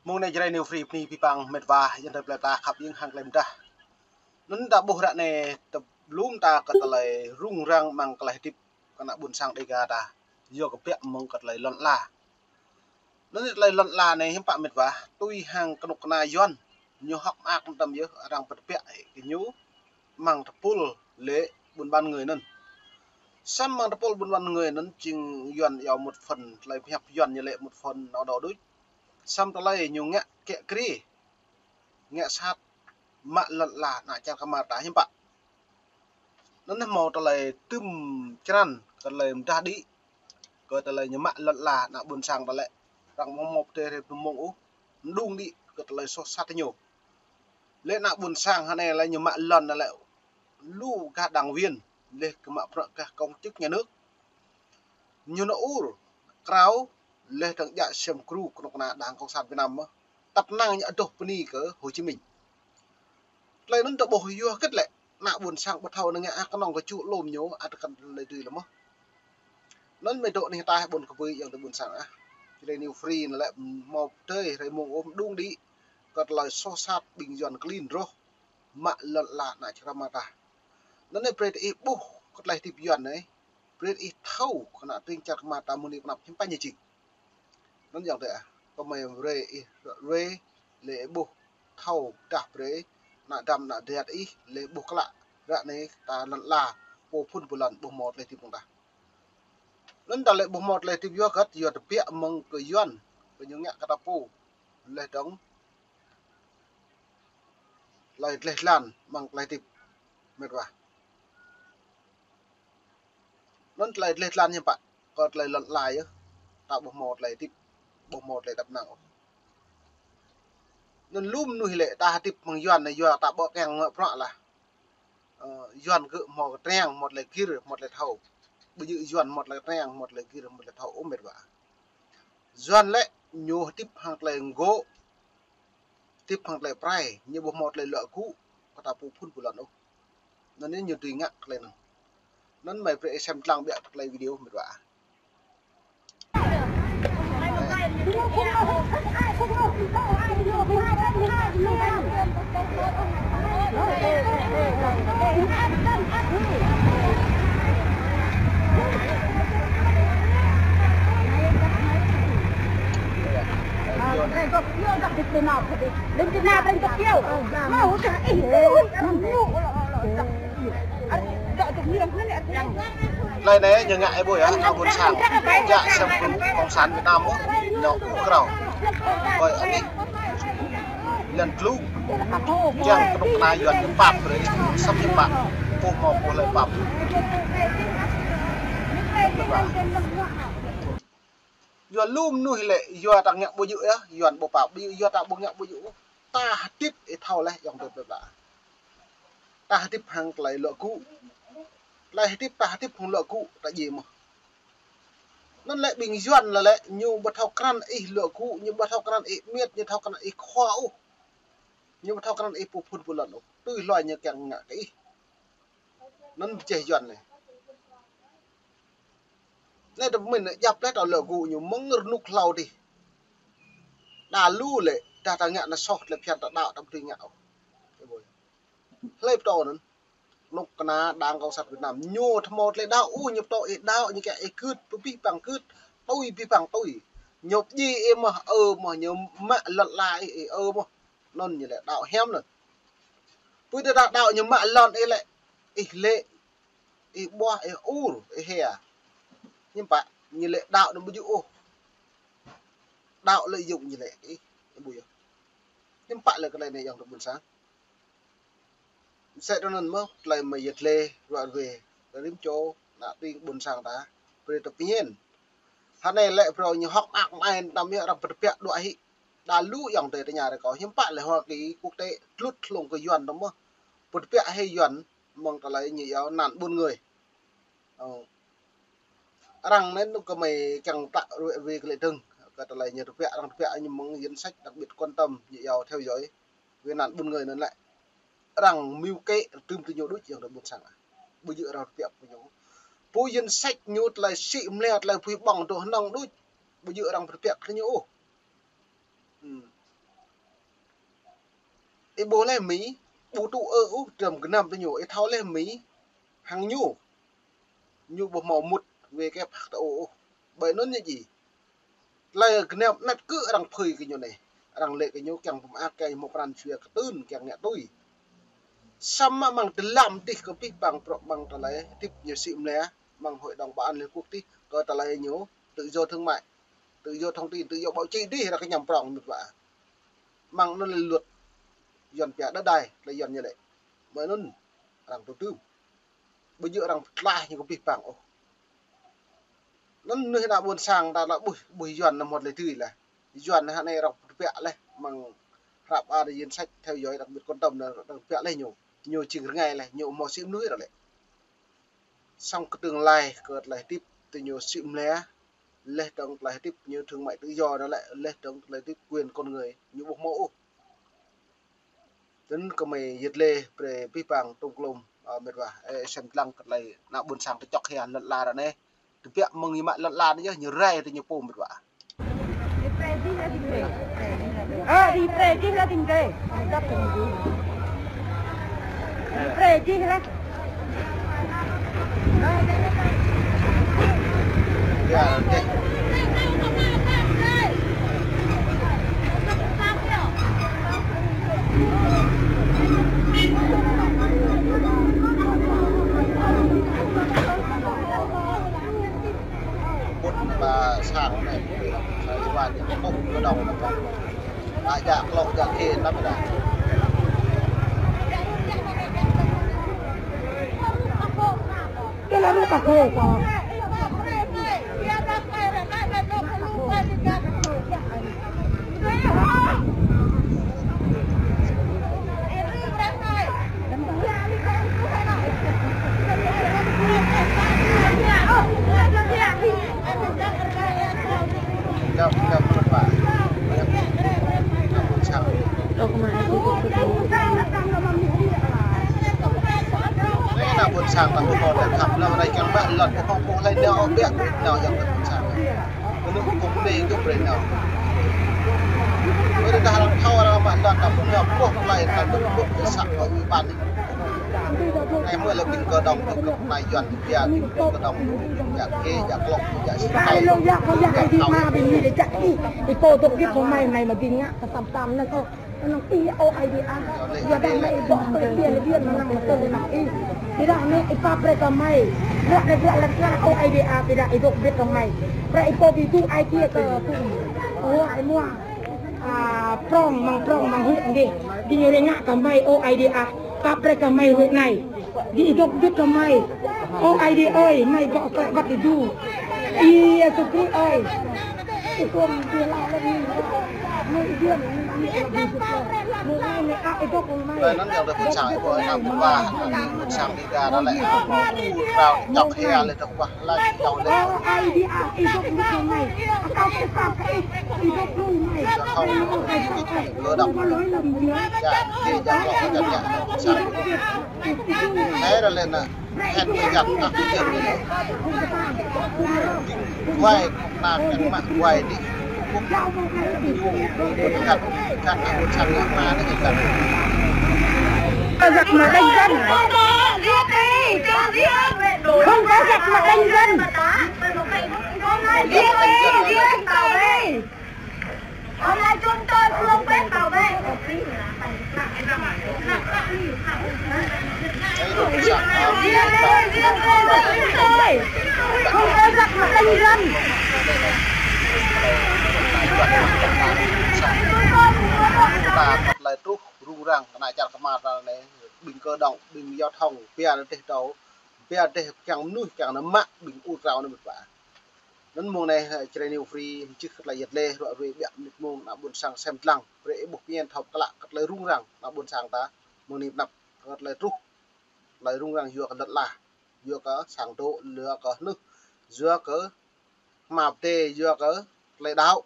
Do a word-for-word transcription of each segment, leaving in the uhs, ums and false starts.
Mông anai Jrai New Free bơni abih bang met wa, ayŏng adơi plơi pla khăp hăng tơlơi mơdah. Anŭn ta ƀuh ră anai tơlơi lŏm ta kơ tơlơi rŭng răng amăng tơlơi hơdip kơ ană ƀôn sang Dega ta. Yua kơ biă mơ̆ng kơ tơlơi lŏn ala. Anŭn tơlơi lŏn ala anai hiư̆m pă met wa, tui hăng kơnuk kơna Yuan, ñu hơ̆k mơak mơtam yơh, arăng pơtơbiă kơ ñu amăng tơpul lĕ buôn bán người anŭn. Samơ̆ amăng tơpul buôn bán người anŭn jing Yuan iâu một phần, tơlơi pơhiăp Yuan ñu lĕ một phần nao đô đôč. Samơ̆ tơlơi ñu ngă kiă kriê, ngă sat, mă lŏn ala ană čar kơmar ta hiư̆m pă. Anŭn hmâo tơlơi tŭm črăn, kơ tơlơi mơdah đĭ, kơ tơlơi ñu mă lŏn ala ană ƀôn sang ta lĕ. Arăng ƀu hmâo pơdơi hrơi pơmông ôh, mơđung đĭ kơ tơlơi soh sat ñu. Lĕ ană ƀôn sang hơnai lĕ ñu mă lŏn anai lĕ lu gah đảng viên, lĕ kơ mă bruă gah công chức nhà nước. Ñu nao ur, krao, lĕ dơ̆ng djă sem gru kơnuk kơna đảng cộng sản Việt Nam mơ̆n. Tăp năng ñu adoh bơni kơ Hồ Chí Minh. Tơlơi anŭn ta ƀuh yua hơget lĕ, ană ƀôn sang ƀu thâo năng ngă, kơnơ̆ng kơ čŭ lŏm ñu, ăt kăn tơlơi dưi lĕ mơ̆n. Anŭn mơ̆ dŏ anih ta ƀôn kơbui ayŏng adơi ƀôn sang ah. Jrai New Free anai lĕ hmâo pơdơi hrơi mông ôh, mơđung đĭ kơ tơlơi soh sat ƀing Yuan klin rŏh, mă lŏn ala ană čar kơmar ta. Anŭn anai brơi ih ƀuh kơ tơlơi hơdip Yuan anai, brơi ih thâo kơ ană tring čar kơmar ta mơ̆ng anai pơ anăp hiư̆m pă ñu jing. Anŭn ayŏng adơi ah, kơmơi brơi ih ră ruai, lĕ ih ƀuh thâo pơdah brơi ană dăm ană dăt ih, lĕ ƀuh klă ră anai ta lŏn ala, pô phŭn pô lŏn ƀu hmâo tơlơi hơdip mơ̆ng ta. Anŭn ta lĕ ƀu hmâo tơlơi hơdip yua hơget, yua tơbiă mơ̆ng kơ Yuan, kơ ñu ngă kơ ta pô, lĕ dơ̆ng tơlơi dleh dlan amăng tơlơi hơdip met wa. Anŭn tơlơi dleh dlan hiư̆m pă, kơ tơlơi lŏn ala yơh, ta ƀu hmâo tơlơi hơdip, ƀu hmâo tơlơi tăp năng ôh. Anŭn lu mơnuih lĕ ta hơdip amăng Yuan anai yua ta ƀu kiăng ngă bruă lah. Ơ, Yuan gơ̆ hmâo kơ triăng, hmâo tơlơi gir, hmâo tơlơi thâo. Ƀu djơ̆ Yuan hmâo tơlơi triăng, hmâo tơlơi gir, hmâo tơlơi thâo ôh met wa. Yuan lĕ ñu hơdip hăng tơlơi ngŏ, hơdip hăng tơlơi pơrai, ñu ƀu hmâo tơlơi luă gŭ kơ ta pô phŭn pô lŏn ôh. Anŭn anai ñu dưi ngă tơlơi anŭn. Anŭn mơi brơi ih sem lăng biă kơ tơlơi video met wa. Tơlơi anai ñu ngă ih ƀuh yơh, ană ƀôn sang, djă sem gru cộng sản Việt Nam ôh, ñu ur krao. Ơi anih, lŏn glŭ, kiăng kơnuk kơna Yuan ñu pap brơi, săp ñu pap, ƀu hmâo pô hlơi pap. Yua lu mơnuih lĕ, yua ta ngă ƀu djơ̆ yơh, Yuan ƀu pap, ƀu djơ̆, yua ta ƀu ngă ƀu djơ̆. Ta hơdip ih thâo laih ayŏng adơi plơi pla. Ta hơdip hăng tơlơi luă gŭ. Tơlơi hơdip ta hơdip hăng luă gŭ ta djai mơ̆n. Anŭn lĕ ƀing Yuan lĕ lĕ ñu ƀu thâo krăn ih luă gŭ, ñu ƀu thâo krăn ih miêt, ñu thâo krăn ih khua ôh. Ñu ƀu thâo krăn ih pô phŭn pô lŏn ôh. Tui hloi ñu kiăng ngă kơ ih. Anŭn pơjeh Yuan anai. Anai ta pơmĭn anai djăp laih ta luă gŭ ñu mơ̆ng rơnŭk hlâo adih. Đa lu lĕ, dah ta ngă anai soh tơlơi phiăn ta đaŏ ta ƀu dưi ngă ôh. Hlơi pơtô anŭn. Kơnuk kơna đảng cộng sản Việt Nam. Ñu ƀu hmâo tơlơi đaŏ ôh, ñu pơtô ih đaŏ, ñu kiăng ih gưt, pơ abih bang gưt, tui abih bang tui. Ñu pơdjai ih mơ̆n, ơ mơ̆n, ñu mă lŏn ala ih, ơ mơ̆n. Anŭn ñu lĕ đaŏ hiam anŭn. Pui tơdah đaŏ ñu mă lŏn ih lĕ, ih lĕ, ih ƀuah, ih ur, ih hia. Hiư̆m pă, ñu lĕ đaŏ anŭn ƀu djơ̆ ôh. Đaŏ lĕ yŭk ñu lĕ, ih, ih ƀuh yơh. Hiư̆m pă lĕ kơ tơlơi anai ayŏng adơi ƀôn sang. Mơsĕ tui anŭn mơ̆n, tơlơi mơi yơh tơlơi ruă ruai, rĭm čô, ană tring ƀôn sang ta, brơi ta pơñen. Hơnai lĕ brơi ñu hơ̆k mơak mơai tam yơh arăng pơtơbiă đuaĭ hĭ. Đa lu ayŏng adơi tơña rơkâo, hiư̆m pă lĕ Hoa Kỳ quốc tế tlut hlung kơ Yuan tơ mơ̆n. Pơtơbiă hĭ Yuan, mơ̆ng tơlơi ñu iâu nạn buôn người. Ơ. Arăng anai anŭn kơmơi kiăng tă ruai ruai kơ lĕ dơ̆ng, kơ tơlơi ñu tơbiă, arăng tơbiă ñu mơ̆ng danh sách đặc biệt quan tâm, ñu iâu theo dõi. Về nạn buôn người anŭn lĕ. Arăng mưu kế tơm tơ ñu đôč ayŏng adơi ƀôn sang ah. Ƀu djơ̆ arăng tơbiă kơ ñu. Pô danh sách ñu tơlơi sĭ mlĕ tơlơi pui ƀơ̆ng dŏ hơnơ̆ng đôč. Ƀu djơ̆ arăng tơbiă kơ ñu ôh. Hmm. Ih ƀuh laih Mi, ƀu tŭ ư ôh, dram gơnam tơ ñu, ih thâo laih Mi, hăng ñu. Ñu ƀu hmâo mŭt wê kĕp hăk tơ ôh. Ƀơi anŭn ñu ji. Tơlơi gơnam anet kơ arăng phơi kơ ñu anai. Arăng lĕ kơ ñu kiăng pơmơak, kiăng hmâo pran jua kơtưn, kiăng ngă tui. Samơ̆ mơ̆ng tơlơi dih kơ pih pang prŏ mơ̆ng tơlơi hơdip ñu sĭ mlĕ, mơ̆ng Hội đồng Bảo an Liên Hợp Quốc dih, kơ tơlơi ñu tự do thương mại, tự do thông tin, tự do báo chí dih arăng kơñăm prŏng mĭt wa. Mơ̆ng anŭn lĕ luật Yuan pia đất đai, tơlơi Yuan ñu lĕ. Mơ̆ng anŭn arăng tŭ tưm. Ƀu djơ̆ arăng pơtlaih ñu kơ pih pang ôh. Anŭn mơnuih ană ƀôn sang ta lĕ ƀuh, ƀuh Yuan anŭn hmâo tơlơi tui laih. Yuan anai arăng tơbiă laih, mơ̆ng hră a danh sách theo dõi đặc biệt quan tâm anŭn arăng tơbiă laih ñu. Ñu jing rơngai laih, ñu hmâo sĭ mơnuih arăng lĕ. Samơ̆ kơ tương lai kơ tơlơi hơdip tơ ñu sĭ mlĕ, laih dơ̆ng tơlơi hơdip ñu thương mại tự do anŭn lĕ, laih dơ̆ng tơlơi hơdip quyền con người, ñu ƀu hmâo ôh. Tơl anŭn kơmơi yơh lĕ brơi pih pang tơm klôm, ơ, mĭt wa, ơ, sem lăng kơ tơlơi ană ƀôn sang tơčŏk hia lŏn ala ră anai. Tơbiă mơ̆ng ñu mă lŏn ala anai yơh, ñu rai tơ ñu pô mĭt wa. Ơ, đi brơi jih lah, đi brơi. Đi brơi jih lah. Ƀuh ba sang anai, sang Iwan ñu ƀuh kơdŏng. Ba jak klŏk jak khê anăp dah. Kơ la rŭ kơ khê kơ. Ană ƀôn sang ta ƀu hmâo tơlơi khăp, lăm anai kiăng mă lŏn ƀu hmâo ƀuh hlơi nao ƀiă, nao yơh kơ ƀôn sang. Kơ anŭn kơ kơnê kơ brơi nao. Ƀơi dah arăng thâo arăng mă lŏn ta ƀu hmâo ƀuh hlơi ta ƀu ƀuh kơ săk kơ ủy ban. Anai mơ̆ lĕ ƀing kơdŏng kơ kơnai Yuan pia ƀing kơdŏng, jak khê, jak klŏk, jak sĭ mlĕ. Ơ, lŏ jak, lŏ jak, ih dĭ ma ƀing ñu lĕ jak ih, ih pô dŏ git kơ mơi, mơi mă ƀing ngă kơ sam sam anŭn ôh. Anŭn ih ơ Ơi Adai ah. Yua dah anai ih ƀuh tơlơi biă lĕ biă mơnăng mơtơi lĕ anŭn ih. Ƀiădah anai ih pap brơi kơ mơi. Bruă anai bruă lĕ bruă ơ Ơi Adai ah, ƀiădah ih dŏ git kơ mơi. Brơi ih pô ƀu tŭ ai tiê kơ tŭ. Ơ, ai mua. A, prŏng mơ̆ng prŏng mơ̆ng huĭ dih. Dih ñu rơngai kơ mơi ơ Ơi Adai ah. Pap brơi kơ mơi huĭ anai. Dih ih dŏ git kơ mơi. Ơ Ơi Adai ơi, mơi gŏ klĕ wăt ih dŭ. Ih Yêsu Krist ơi. Ih tuôm dih la lĕ ih. Mơi ih diem, ih ih ih ih ih. Mơi ih ih ih ih ih ih. Tơlơi anŭn yơh tơlơi ƀôn sang ih ƀuh ană ƀôn wa, ƀôn sang Dega anŭn lĕ, a, rao čŏk hia lĕ tơkuah laih čŏk lĕ. Ơ Ơi Adai ah, ih dŏ git kơ mơi. Akâo kơ pap kơ ih, ih dŏ lui mơi. Kơ đŏng. Čă, ih čă, čă, čă, čă. Anai ră lĕ anŭn. Hĕt kơ jak kơ kơ jơ̆ kơ. Wai kơ ană kơ mă wai dih. Kơ kơ kơ ană ƀôn sang ngă mă anai kơ. Kơ giặc mà đánh dân. Không có giặc mà đánh dân. Giết đi, giết đi. Hôm nay chúng tôi cương quyết bảo vệ. Không có giặc mà đánh dân. Ta kơt lĕ truh rŭng răng kơ ană čar kơmar ta anai, ƀing kơdŏng, ƀing giao thông, pia rơdêh tâo, pia rơdêh kiăng mơnuih, kiăng nao mă ƀing ur krao anai mơ̆n ƀă. Anŭn mông anai, ơ, Jrai New Free, mơčih kơt lĕ yơh lĕ, ruă ruai ƀiă mơnit mông, ană ƀôn sang sem lăng, brơi ih ƀuh pơmĭn thâo klă kơt lĕ rŭng răng, ană ƀôn sang ta, mơ̆ng anai pơ anăp, kơt lĕ truh, tơlơi rŭng răng yua kơ lŏn ala, yua kơ sang dŏ, yua kơ hnưh, yua kơ hmua pơdai, yua kơ tơlơi đaŏ,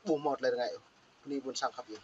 ƀu hmâo tơlơi rơngai ôh, bơni ƀôn sang khăp yơh.